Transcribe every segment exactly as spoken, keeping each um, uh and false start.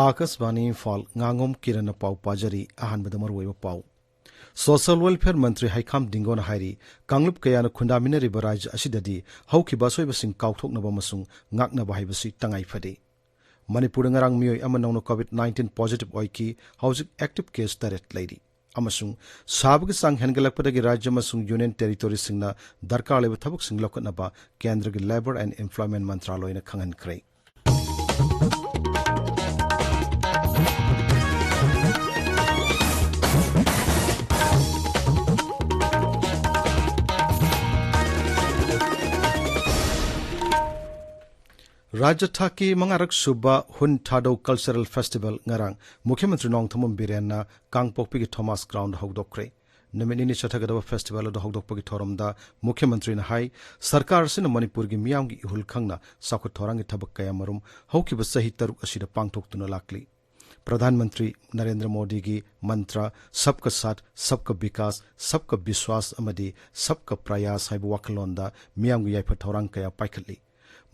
ꯑꯥꯀꯥꯁꯕꯥꯅꯤ ꯏꯝꯐꯥꯜ, ꯉꯥꯉꯣꯝ ꯀꯤꯔꯟꯅ ꯄꯥꯎ ꯄꯥꯖꯔꯤ꯫ ꯑꯍꯥꯟꯕꯗ ꯃꯔꯨꯑꯣꯏꯕ ꯄꯥꯎ꯫ ꯁꯣꯁꯤꯌꯦꯜ ꯋꯦꯜꯐꯦꯌꯔ ꯃꯟꯇ꯭ꯔꯤ ꯍꯩꯈꯥꯝ ꯗꯤꯡꯒꯣꯅ ꯍꯥꯏꯔꯤ, ꯀꯥꯡꯂꯨꯞ ꯀꯌꯥꯅ ꯈꯨꯟꯗꯥꯃꯤꯟꯅꯔꯤꯕ ꯔꯥꯖ꯭ꯌ ꯑꯁꯤꯗꯗꯤ ꯍꯧꯈꯤꯕ ꯑꯁꯣꯏꯕꯁꯤꯡ ꯀꯥꯎꯊꯣꯛꯅꯕ ꯑꯃꯁꯨꯡ ꯉꯥꯛꯅꯕ ꯍꯥꯏꯕꯁꯤ ꯇꯉꯥꯏ ꯐꯗꯦ꯫ ꯃꯅꯤꯄꯨꯔꯗ ꯉꯔꯥꯡ ꯃꯤꯑꯣꯏ ꯑꯃ ꯅꯧꯅ ꯀꯣꯚꯤꯗ ꯅꯥꯏꯟꯇꯤꯟ ꯄꯣꯖꯤꯇꯤꯚ ꯑꯣꯏꯈꯤ꯫ ꯍꯧꯖꯤꯛ ꯑꯦꯛꯇꯤꯚ ꯀꯦꯁ ꯇꯔꯦꯠ ꯂꯩꯔꯤ꯫ ꯑꯃꯁꯨꯡ ꯁꯥꯕꯒꯤ ꯆꯥꯡ ꯍꯦꯟꯒꯠꯂꯛꯄꯗꯒꯤ ꯔꯥꯖ꯭ꯌ ꯑꯃꯁꯨꯡ ꯌꯨꯅꯤꯌꯟ ꯇꯦꯔꯤꯇꯣꯔꯤꯁꯤꯡꯅ ꯗꯔꯀꯥꯔ ꯂꯩꯕ ꯊꯕꯛꯁꯤꯡ ꯂꯧꯈꯠꯅꯕ ꯀꯦꯟꯗ꯭ꯔꯒꯤ ꯂꯦꯕꯔ ꯑꯦꯟ ꯑꯦꯝꯄ꯭ꯂꯣꯏꯃꯦꯟꯠ ꯃꯟꯇ꯭ꯔꯥꯂꯣꯏꯅ ꯈꯪꯍꯟꯈ꯭ꯔꯦ꯫ ꯔꯥꯖ꯭ꯌ ꯊꯥꯛꯀꯤ ꯃꯉꯥꯔꯛ ꯁꯨꯕ ꯍꯨꯟ ꯊꯥꯗꯧ ꯀꯜꯆꯔꯦꯜ ꯐꯦꯁꯇꯤꯚꯦꯜ ꯉꯔꯥꯡ ꯃꯨꯈ꯭ꯌ ꯃꯟꯇ꯭ꯔꯤ ꯅꯣꯡꯊꯣꯝꯕꯝ ꯕꯤꯔꯦꯟꯅ ꯀꯥꯡꯄꯣꯛꯄꯤꯒꯤ ꯊꯣꯃꯥꯁ ꯒ꯭ꯔꯥꯎꯟꯗ ꯍꯧꯗꯣꯛꯈ꯭ꯔꯦ꯫ ꯅꯨꯃꯤꯠ ꯅꯤꯅꯤ ꯆꯠꯊꯒꯗꯕ ꯐꯦꯁꯇꯤꯚꯦꯜ ꯑꯗꯨ ꯍꯧꯗꯣꯛꯄꯒꯤ ꯊꯧꯔꯝꯗ ꯃꯨꯈ꯭ꯌ ꯃꯟꯇ꯭ꯔꯤꯅ ꯍꯥꯏ, ꯁꯔꯀꯥꯔ ꯑꯁꯤꯅ ꯃꯅꯤꯄꯨꯔꯒꯤ ꯃꯤꯌꯥꯝꯒꯤ ꯏꯍꯨꯜ ꯈꯪꯅ ꯆꯥꯎꯈꯠ ꯊꯧꯔꯥꯡꯒꯤ ꯊꯕꯛ ꯀꯌꯥꯃꯔꯨꯝ ꯍꯧꯈꯤꯕ ꯆꯍꯤ ꯇꯔꯨꯛ ꯑꯁꯤꯗ ꯄꯥꯡꯊꯣꯛꯇꯨꯅ ꯂꯥꯛꯂꯤ꯫ ꯄ꯭ꯔꯙꯥꯟ ꯃꯟꯇ꯭ꯔꯤ ꯅꯔꯦꯟꯗ꯭ꯔ ꯃꯣꯗꯤꯒꯤ ꯃꯟꯇ꯭ꯔ ꯁꯕꯀꯥ ꯁꯥꯊ, ꯁꯕꯀꯥ ꯕꯤꯀꯥꯁ, ꯁꯕꯀꯥ ꯕꯤꯁ꯭ꯋꯥꯁ ꯑꯃꯗꯤ ꯁꯕꯀꯥ ꯄ꯭ꯔꯌꯥꯁ ꯍꯥꯏꯕ ꯋꯥꯈꯜꯂꯣꯟꯗ ꯃꯤꯌꯥꯝꯒꯤ ꯌꯥꯏꯐ ꯊꯧꯔꯥꯡ ꯀꯌꯥ ꯄꯥꯏꯈꯠꯂꯤ꯫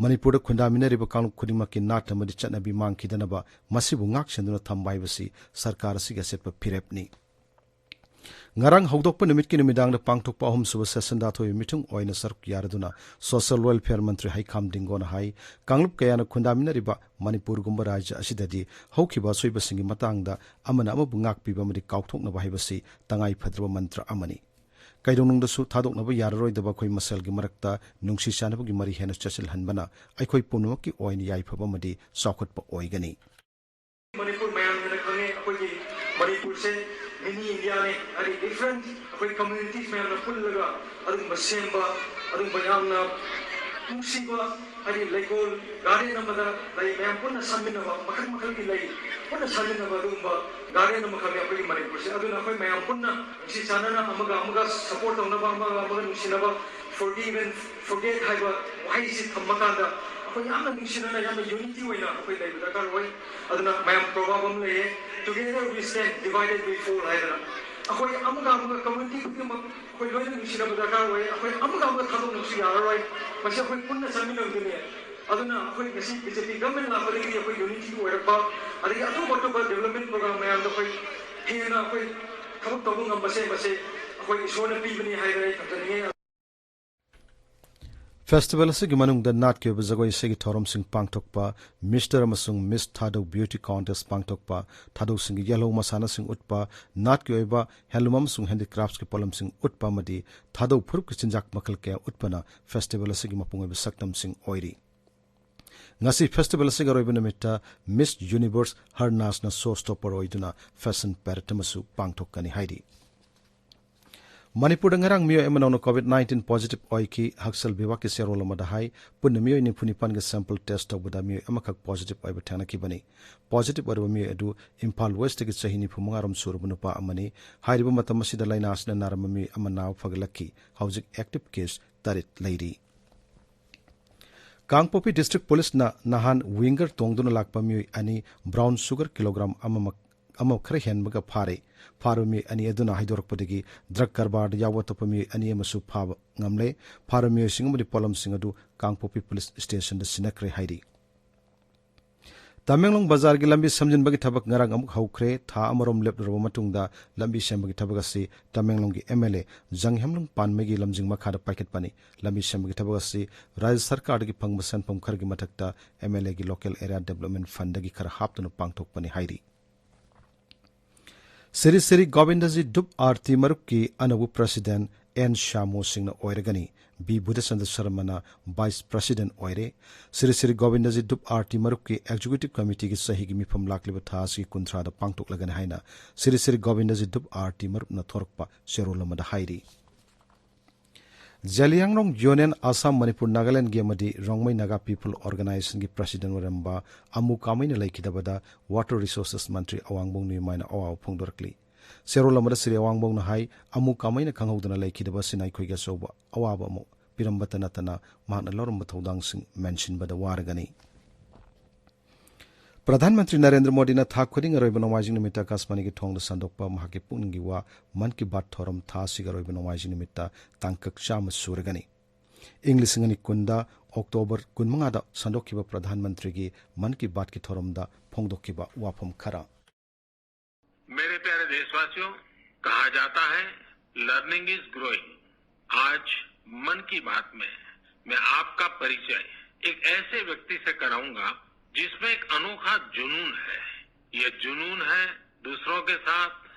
ꯃꯅꯤꯄꯨꯔꯗ ꯈꯨꯟꯗꯥꯃꯤꯟꯅꯔꯤꯕ ꯀꯥꯡꯂꯨꯞ ꯈꯨꯗꯤꯡꯃꯛꯀꯤ ꯅꯥꯠ ꯑꯃꯗꯤ ꯆꯠꯅꯕꯤ ꯃꯥꯡꯈꯤꯗꯅꯕ ꯃꯁꯤꯕꯨ ꯉꯥꯛ ꯁꯦꯟꯗꯨꯅ ꯊꯝꯕ ꯍꯥꯏꯕꯁꯤ ꯁꯔꯀꯥꯔ ꯑꯁꯤꯒꯤ ꯑꯆꯦꯠꯄ ꯐꯤꯔꯦꯞꯅꯤ꯫ ꯉꯔꯥꯡ ꯍꯧꯗꯣꯛꯄ ꯅꯨꯃꯤꯠꯀꯤ ꯅꯨꯃꯤꯗꯥꯡꯗ ꯄꯥꯡꯊꯣꯛꯄ ꯑꯍꯨꯝꯁꯨꯕ ꯁꯦꯁꯟꯗ ꯑꯊꯣꯏꯕ ꯃꯤꯊꯨꯡ ꯑꯣꯏꯅ ꯁꯔꯨꯛ ꯌꯥꯔꯗꯨꯅ ꯁꯣꯁꯤꯌꯦꯜ ꯋꯦꯜꯐꯦꯌꯔ ꯃꯟꯇ꯭ꯔꯤ ꯍꯩꯈꯥꯝ ꯗꯤꯡꯒꯣꯅ ꯍꯥꯏ, ꯀꯥꯡꯂꯨꯞ ꯀꯌꯥꯅ ꯈꯨꯟꯗꯥꯃꯤꯟꯅꯔꯤꯕ ꯃꯅꯤꯄꯨꯔꯒꯨꯝꯕ ꯔꯥꯖ꯭ꯌ ꯑꯁꯤꯗꯗꯤ ꯍꯧꯈꯤꯕ ꯑꯁꯣꯏꯕꯁꯤꯡꯒꯤ ꯃꯇꯥꯡꯗ ꯑꯃꯅ ꯑꯃꯕꯨ ꯉꯥꯛꯄꯤꯕ ꯑꯃꯗꯤ ꯀꯥꯎꯊꯣꯛꯅꯕ ꯍꯥꯏꯕꯁꯤ ꯇꯉꯥꯏ ꯐꯗ꯭ꯔꯕ ꯃꯟꯇ꯭ꯔ ꯑꯃꯅꯤ꯫ ꯀꯩꯗꯧꯅꯨꯡꯗꯁꯨ ꯊꯥꯗꯣꯛꯅꯕ ꯌꯥꯔꯔꯣꯏꯗꯕ ꯑꯩꯈꯣꯏ ꯃꯁꯦꯜꯒꯤ ꯃꯔꯛꯇ ꯅꯨꯡꯁꯤ ꯆꯥꯟꯅꯕꯒꯤ ꯃꯔꯤ ꯍꯦꯟꯅ ꯆꯦꯠꯁꯤꯜꯍꯟꯕꯅ ꯑꯩꯈꯣꯏ ꯄꯨꯝꯅꯃꯛꯀꯤ ꯑꯣꯏꯅ ꯌꯥꯏꯐꯕ ꯑꯃꯗꯤ ꯆꯥꯎꯈꯠꯄ ꯑꯣꯏꯒꯅꯤ꯫ ꯃꯅꯤꯄꯨꯔ ꯃꯌꯥꯝꯅ ꯈꯪꯉꯦ, ꯑꯩꯈꯣꯏꯒꯤ ꯃꯅꯤꯄꯨꯔꯁꯦ ꯃꯤꯅꯤ ꯏꯟꯗꯤꯌꯥꯅꯦ, ꯍꯥꯏꯗꯤ ꯗꯤꯐ꯭ꯔꯦꯟ ꯑꯩꯈꯣꯏ ꯀꯝꯃ꯭ꯌꯨꯅꯤꯇꯤꯁ ꯃꯌꯥꯝꯅ ꯄꯨꯜꯂꯒ ꯑꯗꯨꯒꯨꯝꯕ ꯁꯦꯝꯕ, ꯑꯗꯨꯒꯨꯝꯕ ꯌꯥꯝꯅ ꯅꯨꯡꯁꯤꯕ, ꯍꯥꯏꯗꯤ ꯂꯩꯀꯣꯜ ꯒꯥꯔꯗꯦꯟ ꯑꯃꯗ ꯂꯩ ꯃꯌꯥꯝ ꯄꯨꯟꯅ ꯁꯥꯠꯃꯤꯟꯅꯕ, ꯃꯈꯜ ꯃꯈꯜꯒꯤ ꯂꯩ ꯄꯨꯟꯅ ꯁꯥꯠꯃꯤꯟꯅꯕ ꯑꯗꯨꯒꯨꯝꯕ ꯒꯥꯔꯗꯦꯟ ꯑꯃꯈꯛꯅꯤ ꯑꯩꯈꯣꯏꯒꯤ ꯃꯅꯤꯄꯨꯔꯁꯦ꯫ ꯑꯗꯨꯅ ꯑꯩꯈꯣꯏ ꯃꯌꯥꯝ ꯄꯨꯟꯅ ꯅꯨꯡꯁꯤ ꯆꯥꯟꯅꯅ ꯑꯃꯒ ꯑꯃꯒ ꯁꯞꯄꯣꯔꯠ ꯇꯧꯅꯕ, ꯑꯃꯒ ꯑꯃꯒ ꯅꯨꯡꯁꯤꯅꯕ, forgive and forget ꯍꯥꯏꯕ ꯋꯥꯍꯩꯁꯤ ꯊꯝꯃꯀꯥꯟꯗ ꯑꯩꯈꯣꯏ ꯌꯥꯝꯅ ꯅꯨꯡꯁꯤꯅꯅ, ꯌꯥꯝꯅ ꯌꯨꯅꯤꯇꯤ ꯑꯣꯏꯅ ꯑꯩꯈꯣꯏ ꯂꯩꯕ ꯗꯔꯀꯥꯔ ꯑꯣꯏ꯫ ꯑꯗꯨꯅ ꯃꯌꯥꯝ ꯄ꯭ꯔꯣꯚꯥꯔꯕ ꯑꯃ ꯂꯩꯌꯦ, "Together we stand, divided we fall" ꯍꯥꯏꯗꯅ꯫ ꯑꯩꯈꯣꯏ ꯑꯃꯒ ꯑꯃꯒ ꯀꯝꯃ꯭ꯌꯨꯅꯤꯇꯤ ꯈꯨꯗꯤꯡꯃꯛ ꯑꯩꯈꯣꯏ ꯂꯣꯏꯅ ꯅꯨꯡꯁꯤꯅꯕ ꯗꯔꯀꯥꯔ ꯑꯣꯏ꯫ ꯑꯩꯈꯣꯏ ꯑꯃꯒ ꯑꯃꯒ ꯊꯥꯗꯣꯛꯅꯕꯁꯨ ꯌꯥꯔꯔꯣꯏ꯫ ꯃꯁꯤ ꯑꯩꯈꯣꯏ ꯄꯨꯟꯅ ꯆꯠꯃꯤꯟꯅꯕꯗꯨꯅꯤ꯫ ꯑꯗꯨꯅ ꯑꯩꯈꯣꯏ ꯉꯁꯤ ꯕꯤ ꯖꯦ ꯄꯤ ꯒꯚꯔꯟꯃꯦꯟꯠ ꯂꯥꯛꯄꯗꯒꯤꯗꯤ ꯑꯩꯈꯣꯏ ꯌꯨꯅꯤꯇꯤ ꯑꯣꯏꯔꯛꯄ, ꯑꯗꯒꯤ ꯑꯇꯣꯞ ꯑꯇꯣꯞꯄ ꯗꯤꯕꯂꯞꯃꯦꯟ ꯄ꯭ꯔꯣꯒ꯭ꯔꯥꯝ ꯃꯌꯥꯝꯗꯣ ꯑꯩꯈꯣꯏ ꯍꯦꯟꯅ ꯑꯩꯈꯣꯏ ꯊꯕꯛ ꯇꯧꯕ ꯉꯝꯕꯁꯦ, ꯃꯁꯤ ꯑꯩꯈꯣꯏ ꯏꯁꯣꯔꯅ ꯄꯤꯕꯅꯤ ꯍꯥꯏꯗꯅ ꯑꯩ ꯊꯝꯖꯅꯤꯡꯉꯤ꯫ ꯐꯦꯁꯇꯤꯚꯦꯜ ꯑꯁꯤꯒꯤ ꯃꯅꯨꯡꯗ ꯅꯥꯠꯀꯤ ꯑꯣꯏꯕ ꯖꯒꯣꯏ ꯏꯁꯩꯒꯤ ꯊꯧꯔꯝꯁꯤꯡ ꯄꯥꯡꯊꯣꯛꯄ, ꯃꯤꯁꯇꯔ ꯑꯃꯁꯨꯡ ꯃꯤꯁ ꯊꯥꯗꯧ ꯕ꯭ꯌꯨꯇꯤ ꯀꯣꯟꯇꯦꯁ ꯄꯥꯡꯊꯣꯛꯄ, ꯊꯥꯗꯧꯁꯤꯡꯒꯤ ꯌꯦꯜꯍꯧ ꯃꯁꯥꯟꯅꯁꯤꯡ ꯎꯠꯄ, ꯅꯥꯠꯀꯤ ꯑꯣꯏꯕ ꯍꯦꯟꯂꯨꯝ ꯑꯃꯁꯨꯡ ꯍꯦꯟꯗꯤꯀ꯭ꯔꯥꯐꯠꯁꯀꯤ ꯄꯣꯠꯂꯝꯁꯤꯡ ꯎꯠꯄ ꯑꯃꯗꯤ ꯊꯥꯗꯧ ꯐꯨꯔꯨꯞꯀꯤ ꯆꯤꯟꯖꯥꯛ ꯃꯈꯜ ꯀꯌꯥ ꯎꯠꯄꯅ ꯐꯦꯁꯇꯤꯚꯦꯜ ꯑꯁꯤꯒꯤ ꯃꯄꯨꯡ ꯑꯣꯏꯕ ꯁꯛꯇꯝꯁꯤꯡ ꯑꯣꯏꯔꯤ꯫ ꯉꯁꯤ ꯐꯦꯁꯇꯤꯚꯦꯜ ꯑꯁꯤꯒꯤ ꯑꯔꯣꯏꯕ ꯅꯨꯃꯤꯠꯇ ꯃꯤꯁ ꯌꯨꯅꯤꯚꯔꯁ ꯍꯔꯅꯥꯁꯅ ꯁꯣ ꯁ꯭ꯇꯣꯄꯔ ꯑꯣꯏꯗꯨꯅ ꯐꯦꯁꯟ ꯄꯦꯔꯦꯗ ꯑꯃꯁꯨ ꯄꯥꯡꯊꯣꯛꯀꯅꯤ ꯍꯥꯏꯔꯤ꯫ ꯃꯅꯤꯄꯨꯔꯗ ꯉꯔꯥꯡ ꯃꯤꯑꯣꯏ ꯑꯃ ꯅꯧꯅ ꯀꯣꯚꯤꯗ ꯅꯥꯏꯟꯇꯤꯟ ꯄꯣꯖꯤꯇꯤꯚ ꯑꯣꯏꯈꯤ꯫ ꯍꯛꯁꯦꯜ ꯕꯤꯚꯥꯒꯀꯤ ꯆꯦꯔꯣꯜ ꯑꯃꯗ ꯍꯥꯏ, ꯄꯨꯟꯅ ꯃꯤꯑꯣꯏ ꯅꯤꯐꯨ ꯅꯤꯄꯥꯟꯒꯤ ꯁꯦꯝꯄꯜ ꯇꯦꯁ ꯇꯧꯕꯗ ꯃꯤꯑꯣꯏ ꯑꯃꯈꯛ ꯄꯣꯖꯤꯇꯤꯚ ꯑꯣꯏꯕ ꯊꯦꯡꯅꯈꯤꯕꯅꯤ꯫ ꯄꯣꯖꯤꯇꯤꯚ ꯑꯣꯏꯔꯕ ꯃꯤꯑꯣꯏ ꯑꯗꯨ ꯏꯝꯐꯥꯜ ꯋꯦꯁꯇꯒꯤ ꯆꯍꯤ ꯅꯤꯐꯨ ꯃꯉꯥ ꯔꯣꯝ ꯁꯨꯔꯕ ꯅꯨꯄꯥ ꯑꯃꯅꯤ꯫ ꯍꯥꯏꯔꯤꯕ ꯃꯇꯝ ꯑꯁꯤꯗ ꯂꯥꯏꯅꯥ ꯑꯁꯤꯅ ꯅꯥꯔꯝꯕ ꯃꯤꯑꯣꯏ ꯑꯃ ꯅꯥꯕ ꯐꯒꯠꯂꯛꯈꯤ꯫ ꯍꯧꯖꯤꯛ ꯑꯦꯛꯇꯤꯚ ꯀꯦꯁ ꯇꯔꯦꯠ ꯂꯩꯔꯤ꯫ ꯀꯥꯡꯄꯣꯛꯄꯤ ꯗꯤꯁꯇ꯭ꯔꯤꯛ ꯄꯨꯂꯤꯁꯅ ꯅꯍꯥꯟ ꯋꯤꯡꯒꯔ ꯇꯣꯡꯗꯨꯅ ꯂꯥꯛꯄ ꯃꯤꯑꯣꯏ ꯑꯅꯤ ꯕ꯭ꯔꯥꯎꯟ ꯁꯨꯒꯔ ꯀꯤꯂꯣꯒ꯭ꯔꯥꯝ ꯑꯃꯃꯛ, ꯑꯃ ꯈꯔ ꯍꯦꯟꯕꯒ ꯐꯥꯔꯦ꯫ ꯐꯥꯔꯕ ꯃꯤꯑꯣꯏ ꯑꯅꯤ ꯑꯗꯨꯅ ꯍꯥꯏꯗꯣꯔꯛꯄꯗꯒꯤ ꯗ꯭ꯔꯒ ꯀꯔꯕꯥꯔꯗ ꯌꯥꯎꯕ ꯑꯇꯣꯞꯄ ꯃꯤꯑꯣꯏ ꯑꯅꯤ ꯑꯃꯁꯨ ꯐꯥꯕ ꯉꯝꯂꯦ꯫ ꯐꯥꯔꯕ ꯃꯤꯑꯣꯏꯁꯤꯡ ꯑꯃꯗꯤ ꯄꯣꯠꯂꯝꯁꯤꯡ ꯑꯗꯨ ꯀꯥꯡꯄꯣꯛꯄꯤ ꯄꯨꯂꯤꯁ ꯁ꯭ꯇꯦꯁꯟꯗ ꯁꯤꯟꯅꯈ꯭ꯔꯦ ꯍꯥꯏꯔꯤ꯫ ꯇꯃꯦꯡꯂꯣꯡ ꯕꯖꯥꯔꯒꯤ ꯂꯝꯕꯤ ꯁꯦꯝꯖꯤꯟꯕꯒꯤ ꯊꯕꯛ ꯉꯔꯥꯡ ꯑꯃꯨꯛ ꯍꯧꯈ꯭ꯔꯦ꯫ ꯊꯥ ꯑꯃꯔꯣꯝ ꯂꯦꯞꯂꯨꯔꯕ ꯃꯇꯨꯡꯗ ꯂꯝꯕꯤ ꯁꯦꯝꯕꯒꯤ ꯊꯕꯛ ꯑꯁꯤ ꯇꯃꯦꯡꯂꯣꯡꯒꯤ ꯑꯦꯝ ꯑꯦꯜ ꯑꯦ ꯖꯪꯍꯦꯝꯂꯨꯡ ꯄꯥꯟꯃꯩꯒꯤ ꯂꯝꯖꯤꯡ ꯃꯈꯥꯗ ꯄꯥꯏꯈꯠꯄꯅꯤ꯫ ꯂꯝꯕꯤ ꯁꯦꯝꯕꯒꯤ ꯊꯕꯛ ꯑꯁꯤ ꯔꯥꯖ꯭ꯌ ꯁꯔꯀꯥꯔꯗꯒꯤ ꯐꯪꯕ ꯁꯦꯟꯐꯝ ꯈꯔꯒꯤ ꯃꯊꯛꯇ ꯑꯦꯝ ꯑꯦꯜ ꯑꯦꯒꯤ ꯂꯣꯀꯦꯜ ꯑꯦꯔꯤꯌꯥ ꯗꯦꯕꯂꯞꯃꯦꯟ ꯐꯟꯗꯒꯤ ꯈꯔ ꯍꯥꯞꯇꯨꯅ ꯄꯥꯡꯊꯣꯛꯄꯅꯤ ꯍꯥꯏꯔꯤ꯫ ꯁ꯭ꯔꯤ ꯁ꯭ꯔꯤ ꯒꯣꯕꯤꯟꯗꯖꯤ ꯙꯨꯞ ꯑꯥꯔꯇꯤ ꯃꯔꯨꯞꯀꯤ ꯑꯅꯧꯕ ꯄ꯭ꯔꯁꯤꯗꯦꯟ ꯑꯦꯟ ꯁ꯭ꯌꯥꯃꯣ ꯁꯤꯡꯅ ꯑꯣꯏꯔꯒꯅꯤ꯫ ꯕꯤ ꯕꯨꯙꯆꯟꯗ꯭ꯔ ꯁꯔꯃꯅ ꯚꯥꯏꯁ ꯄ꯭ꯔꯁꯤꯗꯦꯟ ꯑꯣꯏꯔꯦ꯫ ꯁ꯭ꯔꯤ ꯁ꯭ꯔꯤ ꯒꯣꯕꯤꯟꯗꯖꯤ ꯙꯨꯞ ꯑꯥꯔꯇꯤ ꯃꯔꯨꯞꯀꯤ ꯑꯦꯛꯖꯤꯀ꯭ꯌꯨꯇꯤꯚ ꯀꯃꯤꯇꯤꯒꯤ ꯆꯍꯤꯒꯤ ꯃꯤꯐꯝ ꯂꯥꯛꯂꯤꯕ ꯊꯥ ꯑꯁꯤꯒꯤ ꯀꯨꯟꯊ꯭ꯔꯥꯗ ꯄꯥꯡꯊꯣꯛꯂꯒꯅꯤ ꯍꯥꯏꯅ ꯁ꯭ꯔꯤ ꯁ꯭ꯔꯤ ꯒꯣꯕꯤꯟꯗꯖꯤ ꯙꯨꯞ ꯑꯥꯔꯇꯤ ꯃꯔꯨꯞꯅ ꯊꯣꯔꯛꯄ ꯆꯦꯔꯣꯜ ꯑꯃꯗ ꯍꯥꯏꯔꯤ꯫ ꯖꯦꯂꯤꯌꯥꯡꯔꯣꯡ ꯌꯨꯅꯤꯌꯟ ꯑꯁꯥꯝ ꯃꯅꯤꯄꯨꯔ ꯅꯥꯒꯥꯂꯦꯟꯗꯒꯤ ꯑꯃꯗꯤ ꯔꯣꯡꯃꯩ ꯅꯥꯒꯥ ꯄꯤꯄꯜ ꯑꯣꯔꯒꯅꯥꯏꯖꯦꯁꯟꯒꯤ ꯄ꯭ꯔꯁꯤꯗꯦꯟ ꯑꯣꯏꯔꯝꯕ ꯑꯃꯨ ꯀꯥꯃꯩꯅ ꯂꯩꯈꯤꯗꯕꯗ ꯋꯥꯇꯔ ꯔꯤꯁꯣꯔꯁꯦꯁ ꯃꯟꯇ꯭ꯔꯤ ꯑꯋꯥꯡꯕꯣꯡ ꯅ꯭ꯌꯨꯃꯥꯏꯅ ꯑꯋꯥꯕ ꯐꯣꯡꯗꯣꯔꯛꯂꯤ꯫ ꯆꯦꯔꯣꯜ ꯑꯃꯗ ꯁ꯭ꯔꯤ ꯑꯋꯥꯡꯕꯣꯡꯅ ꯍꯥꯏ, ꯑꯃꯨ ꯀꯥꯃꯩꯅ ꯈꯪꯍꯧꯗꯅ ꯂꯩꯈꯤꯗꯕ ꯑꯁꯤꯅ ꯑꯩꯈꯣꯏꯒꯤ ꯑꯆꯧꯕ ꯑꯋꯥꯕ ꯑꯃ ꯄꯤꯔꯝꯕꯇ ꯅꯠꯇꯅ ꯃꯍꯥꯛꯅ ꯂꯧꯔꯝꯕ ꯊꯧꯗꯥꯡꯁꯤꯡ ꯃꯦꯟꯁꯤꯟꯕꯗ ꯋꯥꯔꯒꯅꯤ꯫ ꯄ꯭ꯔꯙꯥꯟ ꯃꯟꯇ꯭ꯔꯤ ꯅꯔꯦꯟꯗ꯭ꯔ ꯃꯣꯗꯤꯅ ꯊꯥ ꯈꯨꯗꯤꯡ ꯑꯔꯣꯏꯕ ꯅꯣꯡꯃꯥꯏꯖꯤꯡ ꯅꯨꯃꯤꯠꯇ ꯑꯀꯥꯁꯕꯥꯅꯤꯒꯤ ꯊꯣꯡꯗ ꯁꯟꯗꯣꯛꯄ ꯃꯍꯥꯛꯀꯤ ꯄꯨꯛꯅꯤꯡꯒꯤ ꯋꯥ ꯃꯟ ꯀꯤ ꯕꯥꯠ ꯊꯧꯔꯝ ꯊꯥ ꯑꯁꯤꯒꯤ ꯑꯔꯣꯏꯕ ꯅꯣꯡꯃꯥꯏꯖꯤꯡ ꯅꯨꯃꯤꯠꯇ ꯇꯥꯡꯀꯛ ꯆꯥꯝꯃ ꯁꯨꯔꯒꯅꯤ꯫ ꯏꯪ ꯂꯤꯁꯤꯡ ꯑꯅꯤ ꯀꯨꯟꯗ ꯑꯣꯛꯇꯣꯕꯔ ꯀꯨꯟꯃꯉꯥꯗ ꯁꯟꯗꯣꯛꯈꯤꯕ ꯄ꯭ꯔꯙꯥꯟ ꯃꯟꯇ꯭ꯔꯤꯒꯤ ꯃꯟ ꯀꯤ ꯕꯥꯠꯀꯤ ꯊꯧꯔꯝꯗ ꯐꯣꯡꯗꯣꯛꯈꯤꯕ ꯋꯥꯐꯝ ꯈꯔ꯫ मेरे प्यारे देशवासियों, कहा जाता है, लर्निंग इज ग्रोइंग। आज मन की बात में मैं आपका परिचय एक ऐसे व्यक्ति से कराऊंगा, जिसमें एक अनोखा जुनून है। यह जुनून है दूसरों के साथ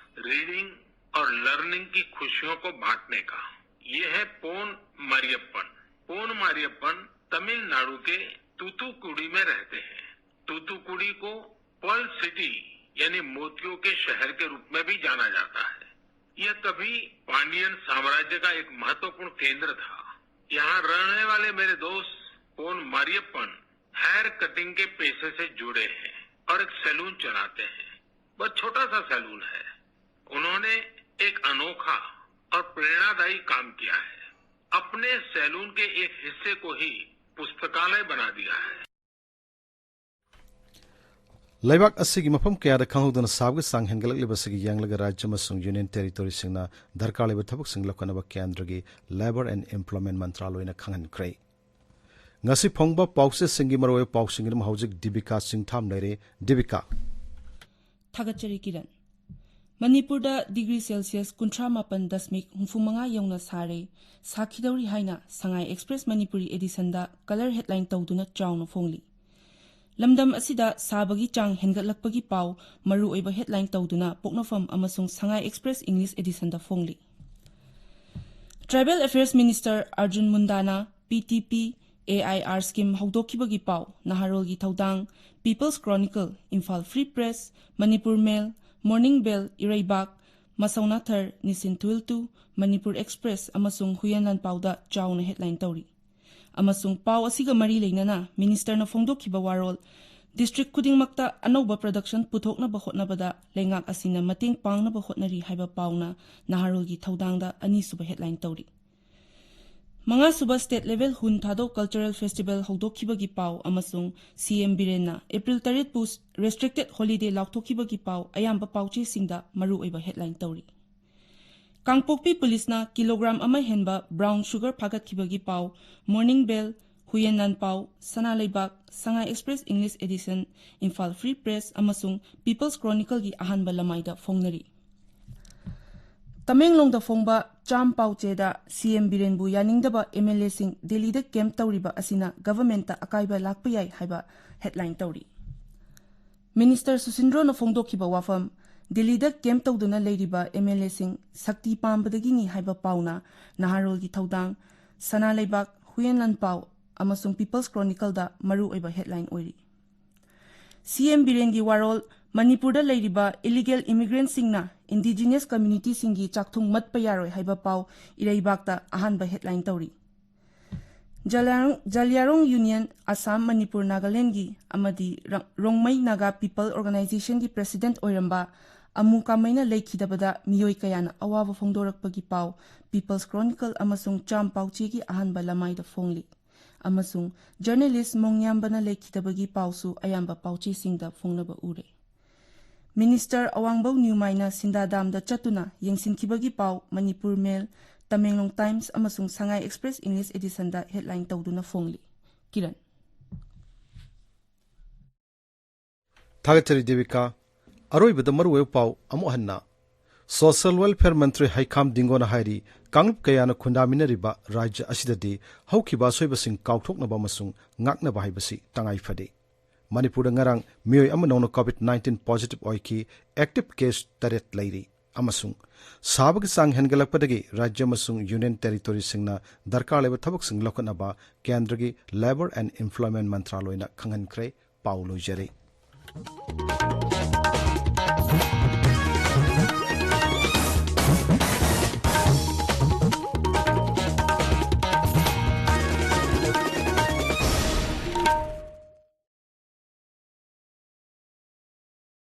रीडिंग और लर्निंग की खुशियों को बांटने का। ये है पोन मारियप्पन। पोन मारियप्पन तमिलनाडु के तूतुकुड़ी में रहते हैं। तूतुकुड़ी को पर्ल सिटी यानी मोतियों के शहर के रूप में भी जाना जाता है। यह कभी पांडियन साम्राज्य का एक महत्वपूर्ण केंद्र था। यहाँ रहने वाले मेरे दोस्त पोन मारियप्पन हेयर कटिंग के पेशे से जुड़े हैं और एक सैलून चलाते हैं। बहुत छोटा सा सैलून है। उन्होंने एक अनोखा और प्रेरणादायी काम किया है। अपने सैलून के एक हिस्से को ही पुस्तकालय बना दिया है। ꯂꯩꯕꯥꯛ ꯑꯁꯤꯒꯤ ꯃꯐꯝ ꯀꯌꯥꯗ ꯈꯪꯍꯧꯗꯅ ꯁꯥꯕꯒꯤ ꯆꯥꯡ ꯍꯦꯟꯒꯠꯂꯛꯂꯤꯕꯁꯤꯒꯤ ꯌꯦꯡꯂꯒ ꯔꯥꯖ꯭ꯌ ꯑꯃꯁꯨꯡ ꯌꯨꯅꯤꯌꯟ ꯇꯦꯔꯤꯇꯣꯔꯤꯁꯤꯡꯅ ꯗꯔꯀꯥꯔ ꯂꯩꯕ ꯊꯕꯛꯁꯤꯡ ꯂꯧꯈꯠꯅꯕ ꯀꯦꯟꯗ꯭ꯔꯒꯤ ꯂꯦꯕꯔ ꯑꯦꯟ ꯏꯝꯄ꯭ꯂꯣꯏꯃꯦꯟꯠ ꯃꯟꯇ꯭ꯔꯥꯂꯣꯏꯅ ꯈꯪꯍꯟꯈ꯭ꯔꯦ꯫ ꯉꯁꯤ ꯐꯣꯡꯕ ꯄꯥꯎꯆꯦꯁꯤꯡꯒꯤ ꯃꯔꯨꯑꯣꯏꯕ ꯄꯥꯎꯁꯤꯡꯒꯤ ꯑꯗꯨꯝ ꯍꯧꯖꯤꯛ ꯗꯤꯕꯤꯀꯥ ꯆꯤꯡꯊꯥꯝ ꯂꯩꯔꯦ꯫ ꯗꯤꯕꯤꯀꯥ꯫ ꯊꯥꯒꯠꯆꯔꯤ ꯀꯤꯔꯟ꯫ ꯃꯅꯤꯄꯨꯔꯗ ꯗꯤꯒ꯭ꯔꯤ ꯁꯦꯜꯁꯤꯌꯁ ꯀꯨꯟꯊ꯭ꯔꯥ ꯃꯥꯄꯟ ꯗꯁꯃꯤꯛ ꯍꯨꯝꯐꯨ ꯃꯉꯥ ꯌꯧꯅ ꯁꯥꯔꯦ, ꯁꯥꯈꯤꯗꯧꯔꯤ ꯍꯥꯏꯅ ꯁꯉꯥꯏ ꯑꯦꯛꯁꯄ꯭ꯔꯦꯁ ꯃꯅꯤꯄꯨꯔꯤ ꯑꯦꯗꯤꯁꯟꯗ ꯀꯂꯔ ꯍꯦꯗꯂꯥꯏꯟ ꯇꯧꯗꯨꯅ ꯆꯥꯎꯅ ꯐꯣꯡꯂꯤ꯫ ꯂꯝꯗꯝ ꯑꯁꯤꯗ ꯁꯥꯕꯒꯤ ꯆꯥꯡ ꯍꯦꯟꯒꯠꯂꯛꯄꯒꯤ ꯄꯥꯎ ꯃꯔꯨꯑꯣꯏꯕ ꯍꯦꯗꯂꯥꯏꯟ ꯇꯧꯗꯨꯅ ꯄꯣꯛꯅꯐꯝ ꯑꯃꯁꯨꯡ ꯁꯉꯥꯏ ꯑꯦꯛꯁꯄ꯭ꯔꯦꯁ ꯏꯪꯂꯤꯁ ꯑꯦꯗꯤꯁꯟꯗ ꯐꯣꯡꯂꯤ꯫ ꯇ꯭ꯔꯥꯏꯕꯦꯜ ꯑꯦꯐꯤꯌꯔꯁ ꯃꯤꯅꯤꯁꯇꯔ ꯑꯥꯔꯖꯨꯟ ꯃꯨꯟꯗꯥꯅ P T P A I R scheme ꯍꯧꯗꯣꯛꯈꯤꯕꯒꯤ ꯄꯥꯎ, ꯅꯍꯥꯔꯣꯜꯒꯤ ꯊꯧꯗꯥꯡ, people's chronicle, Imphal free press, Manipur mail, morning bell, Ireibak, ꯃꯁꯧꯅꯥꯊꯔ, ꯅꯤꯁꯤꯟ ꯊꯨꯏꯜꯇꯨ, ꯃꯅꯤꯄꯨꯔ ꯑꯦꯛꯁꯄ꯭ꯔꯦꯁ ꯑꯃꯁꯨꯡ ꯍꯨꯏꯌꯦꯟ ꯂꯥꯟꯄꯥꯎꯗ ꯆꯥꯎꯅ ꯍꯦꯗꯂꯥꯏꯟ ꯇꯧꯔꯤ꯫ ꯑꯃꯁꯨꯡ ꯄꯥꯎ ꯑꯁꯤꯒ ꯃꯔꯤ ꯂꯩꯅꯅ ꯃꯤꯅꯤꯁꯇꯔꯅ ꯐꯣꯡꯗꯣꯛꯈꯤꯕ ꯋꯥꯔꯣꯜ, ꯗꯤꯁꯇ꯭ꯔꯤꯛ ꯈꯨꯗꯤꯡꯃꯛꯇ ꯑꯅꯧꯕ ꯄ꯭ꯔꯗꯛꯁꯟ ꯄꯨꯊꯣꯛꯅꯕ ꯍꯣꯠꯅꯕꯗ ꯂꯩꯉꯥꯛ ꯑꯁꯤꯅ ꯃꯇꯦꯡ ꯄꯥꯡꯅꯕ ꯍꯣꯠꯅꯔꯤ ꯍꯥꯏꯕ ꯄꯥꯎꯅ ꯅꯍꯥꯔꯣꯜꯒꯤ ꯊꯧꯗꯥꯡꯗ ꯑꯅꯤꯁꯨꯕ ꯍꯦꯗꯂꯥꯏꯟ ꯇꯧꯔꯤ꯫ ꯃꯉꯥꯁꯨꯕ ꯁ꯭ꯇꯦꯠ ꯂꯦꯚꯦꯜ ꯍꯨꯟ ꯊꯥꯗꯧ ꯀꯜꯆꯔꯦꯜ ꯐꯦꯁꯇꯤꯚꯦꯜ ꯍꯧꯗꯣꯛꯈꯤꯕꯒꯤ ꯄꯥꯎ ꯑꯃꯁꯨꯡ ꯁꯤ ꯑꯦꯝ ꯕꯤꯔꯦꯟꯅ ꯑꯦꯄ꯭ꯔꯤꯜ ꯇꯔꯦꯠꯄꯨ ꯔꯦꯁꯇ꯭ꯔꯤꯛꯇꯦꯗ ꯍꯣꯂꯤꯗꯦ ꯂꯥꯎꯊꯣꯛꯈꯤꯕꯒꯤ ꯄꯥꯎ ꯑꯌꯥꯝꯕ ꯄꯥꯎꯆꯦꯁꯤꯡꯗ ꯃꯔꯨꯑꯣꯏꯕ ꯍꯦꯗꯂꯥꯏꯟ ꯇꯧꯔꯤ꯫ ꯀꯥꯡꯄꯣꯛꯄꯤ ꯄꯨꯂꯤꯁꯅ ꯀꯤꯂꯣꯒ꯭ꯔꯥꯝ ꯑꯃ ꯍꯦꯟꯕ ꯕ꯭ꯔꯥꯎꯟ ꯁꯨꯒꯔ ꯐꯥꯒꯠꯈꯤꯕꯒꯤ ꯄꯥꯎ ꯃꯣꯔꯅꯤꯡ ꯕꯦꯜ, Huiyen Lanpao, Sana Leibak, Sangai express English edition, Imphal free press ꯑꯃꯁꯨꯡ ꯄꯤꯄꯜꯁ ꯀ꯭ꯔꯣꯅꯤꯀꯜꯒꯤ ꯑꯍꯥꯟꯕ ꯂꯃꯥꯏꯗ ꯐꯣꯡꯅꯔꯤ꯫ ꯇꯃꯦꯡꯂꯣꯡꯗ ꯐꯣꯡꯕ ꯆꯥꯝ ꯄꯥꯎꯆꯦꯗ ꯁꯤ ꯑꯦꯝ ꯕꯤꯔꯦꯟꯕꯨ ꯌꯥꯅꯤꯡꯗꯕ ꯑꯦꯝ ꯑꯦꯜ ꯑꯦꯁꯤꯡ ꯗꯦꯜꯂꯤꯗ ꯀꯦꯝꯞ ꯇꯧꯔꯤꯕ ꯑꯁꯤꯅ ꯒꯚꯔꯟꯃꯦꯟꯠꯇ ꯑꯀꯥꯏꯕ ꯂꯥꯛꯄ ꯌꯥꯏ ꯍꯥꯏꯕ ꯍꯦꯗꯂꯥꯏꯟ ꯇꯧꯔꯤ꯫ ꯃꯤꯅꯤꯁꯇꯔ ꯁꯨꯁꯤꯟꯗ꯭ꯔꯣꯅ ꯐꯣꯡꯗꯣꯛꯈꯤꯕ ꯋꯥꯐꯝ, ꯗꯦꯜꯂꯤꯗ ꯀꯦꯝꯞ ꯇꯧꯗꯨꯅ ꯂꯩꯔꯤꯕ ꯑꯦꯝ ꯑꯦꯜ ꯑꯦꯁꯤꯡ ꯁꯛꯇꯤ ꯄꯥꯝꯕꯗꯒꯤꯅꯤ ꯍꯥꯏꯕ ꯄꯥꯎꯅ ꯅꯍꯥꯔꯣꯜꯒꯤ ꯊꯧꯗꯥꯡ, ꯁꯅꯥ ꯂꯩꯕꯥꯛ, ꯍꯨꯌꯦꯟ ꯂꯥꯟꯄꯥꯎ ꯑꯃꯁꯨꯡ ꯄꯤꯄꯜꯁ ꯀ꯭ꯔꯣꯅꯤꯀꯜꯗ ꯃꯔꯨꯑꯣꯏꯕ ꯍꯦꯗꯂꯥꯏꯟ ꯑꯣꯏꯔꯤ꯫ ꯁꯤ ꯑꯦꯝ ꯕꯤꯔꯦꯟꯒꯤ ꯋꯥꯔꯣꯜ, ꯃꯅꯤꯄꯨꯔꯗ ꯂꯩꯔꯤꯕ ꯏꯂꯤꯒꯦꯜ ꯏꯃꯤꯒ꯭ꯔꯦꯟꯠꯁꯤꯡꯅ ꯏꯟꯗꯤꯖꯤꯅꯁ ꯀꯝꯃ꯭ꯌꯨꯅꯤꯇꯤꯁꯤꯡꯒꯤ ꯆꯥꯛꯊꯨꯡ ꯃꯠꯄ ꯌꯥꯔꯣꯏ ꯍꯥꯏꯕ ꯄꯥꯎ ꯏꯔꯩꯕꯥꯛꯇ ꯑꯍꯥꯟꯕ ꯍꯦꯗꯂꯥꯏꯟ ꯇꯧꯔꯤ꯫ ꯖꯂꯤꯌꯥꯡ-, ꯖꯂꯤꯌꯥꯡꯔꯣꯡ ꯌꯨꯅꯤꯌꯟ ꯑꯁꯥꯝ, ꯃꯅꯤꯄꯨꯔ, ꯅꯥꯒꯥꯂꯦꯟꯒꯤ ꯑꯃꯗꯤ ꯔ-, ꯔꯣꯡꯃꯩ ꯅꯥꯒꯥ ꯄꯤꯄꯜ ꯑꯣꯔꯒꯅꯥꯏꯖꯦꯁꯟꯒꯤ ꯄ꯭ꯔꯦꯁꯤꯗꯦꯟꯠ ꯑꯣꯏꯔꯝꯕ ꯑꯃꯨ ꯀꯥꯃꯩꯅ ꯂꯩꯈꯤꯗꯕꯗ ꯃꯤꯑꯣꯏ ꯀꯌꯥꯅ ꯑꯋꯥꯕ ꯐꯣꯡꯗꯣꯔꯛꯄꯒꯤ ꯄꯥꯎ ꯄꯤꯄꯜꯁ ꯀ꯭ꯔꯣꯅꯤꯀꯜ ꯑꯃꯁꯨꯡ ꯆꯥꯝ ꯄꯥꯎꯆꯦꯒꯤ ꯑꯍꯥꯟꯕ ꯂꯃꯥꯏꯗ ꯐꯣꯡꯂꯤ꯫ ꯑꯃꯁꯨꯡ ꯖꯔꯅꯦꯂꯤꯁ ꯃꯣꯡꯌꯥꯝꯕꯅ ꯂꯩꯈꯤꯗꯕꯒꯤ ꯄꯥꯎꯁꯨ ꯑꯌꯥꯝꯕ ꯄꯥꯎꯆꯦꯁꯤꯡꯗ ꯐꯣꯡꯅꯕ ꯎꯔꯦ꯫ ꯃꯤꯅꯤꯁꯇꯔ ꯑꯋꯥꯡꯕꯧ ꯅ꯭ꯌꯨꯃꯥꯏꯅ ꯁꯤꯟꯗꯥꯗꯥꯝꯗ ꯆꯠꯇꯨꯅ ꯌꯦꯡꯁꯤꯟꯈꯤꯕꯒꯤ ꯄꯥꯎ ꯃꯅꯤꯄꯨꯔ ꯃꯦꯜ, ꯇꯃꯦꯡꯂꯣꯡ ꯇꯥꯏꯝꯁ ꯑꯃꯁꯨꯡ ꯁꯉꯥꯏ ꯑꯦꯛꯁꯄ꯭ꯔꯦꯁ ꯏꯪꯂꯤꯁ ꯑꯦꯗꯤꯁꯟꯗ ꯍꯦꯗꯂꯥꯏꯟ ꯇꯧꯗꯨꯅ ꯐꯣꯡꯂꯤ꯫ ꯀꯤꯔꯟ꯫ ꯊꯥꯒꯠꯆꯔꯤ ꯗꯦꯕꯤꯀꯥ꯫ ꯑꯔꯣꯏꯕꯗ ꯃꯔꯨꯑꯣꯏꯕ ꯄꯥꯎ ꯑꯃꯨꯛ ꯍꯟꯅ꯫ ꯁꯣꯁꯤꯌꯦꯜ ꯋꯦꯜꯐꯦꯌꯔ ꯃꯟꯇ꯭ꯔꯤ ꯍꯩꯈꯥꯝ ꯗꯤꯡꯒꯣꯅ ꯍꯥꯏꯔꯤ, ꯀꯥꯡꯂꯨꯞ ꯀꯌꯥꯅ ꯈꯨꯟꯗꯥꯃꯤꯟꯅꯔꯤꯕ ꯔꯥꯖ꯭ꯌ ꯑꯁꯤꯗꯗꯤ ꯍꯧꯈꯤꯕ ꯑꯁꯣꯏꯕꯁꯤꯡ ꯀꯥꯎꯊꯣꯛꯅꯕ ꯑꯃꯁꯨꯡ ꯉꯥꯛꯅꯕ ꯍꯥꯏꯕꯁꯤ ꯇꯉꯥꯏ ꯐꯗꯦ꯫ ꯃꯅꯤꯄꯨꯔꯗ ꯉꯔꯥꯡ ꯃꯤꯑꯣꯏ ꯑꯃ ꯅꯧꯅ ꯀꯣꯚꯤꯗ ꯅꯥꯏꯟꯇꯤꯟ ꯄꯣꯖꯤꯇꯤꯚ ꯑꯣꯏꯈꯤ, ꯑꯦꯛꯇꯤꯚ ꯀꯦꯁ ꯇꯔꯦꯠ ꯂꯩꯔꯤ꯫ ꯑꯃꯁꯨꯡ ꯁꯥꯕꯒꯤ ꯆꯥꯡ ꯍꯦꯟꯒꯠꯂꯛꯄꯗꯒꯤ ꯔꯥꯖ꯭ꯌ ꯑꯃꯁꯨꯡ ꯌꯨꯅꯤꯌꯟ ꯇꯦꯔꯤꯇꯣꯔꯤꯁꯤꯡꯅ ꯗꯔꯀꯥꯔ ꯂꯩꯕ ꯊꯕꯛꯁꯤꯡ ꯂꯧꯈꯠꯅꯕ ꯀꯦꯟꯗ꯭ꯔꯒꯤ ꯂꯦꯕꯔ ꯑꯦꯟ ꯏꯝꯄ꯭ꯂꯣꯏꯃꯦꯟꯠ ꯃꯟꯇ꯭ꯔꯥꯂꯣꯏꯅ ꯈꯪꯍꯟꯈ꯭ꯔꯦ꯫ ꯄꯥꯎ ꯂꯣꯏꯖꯔꯦ꯫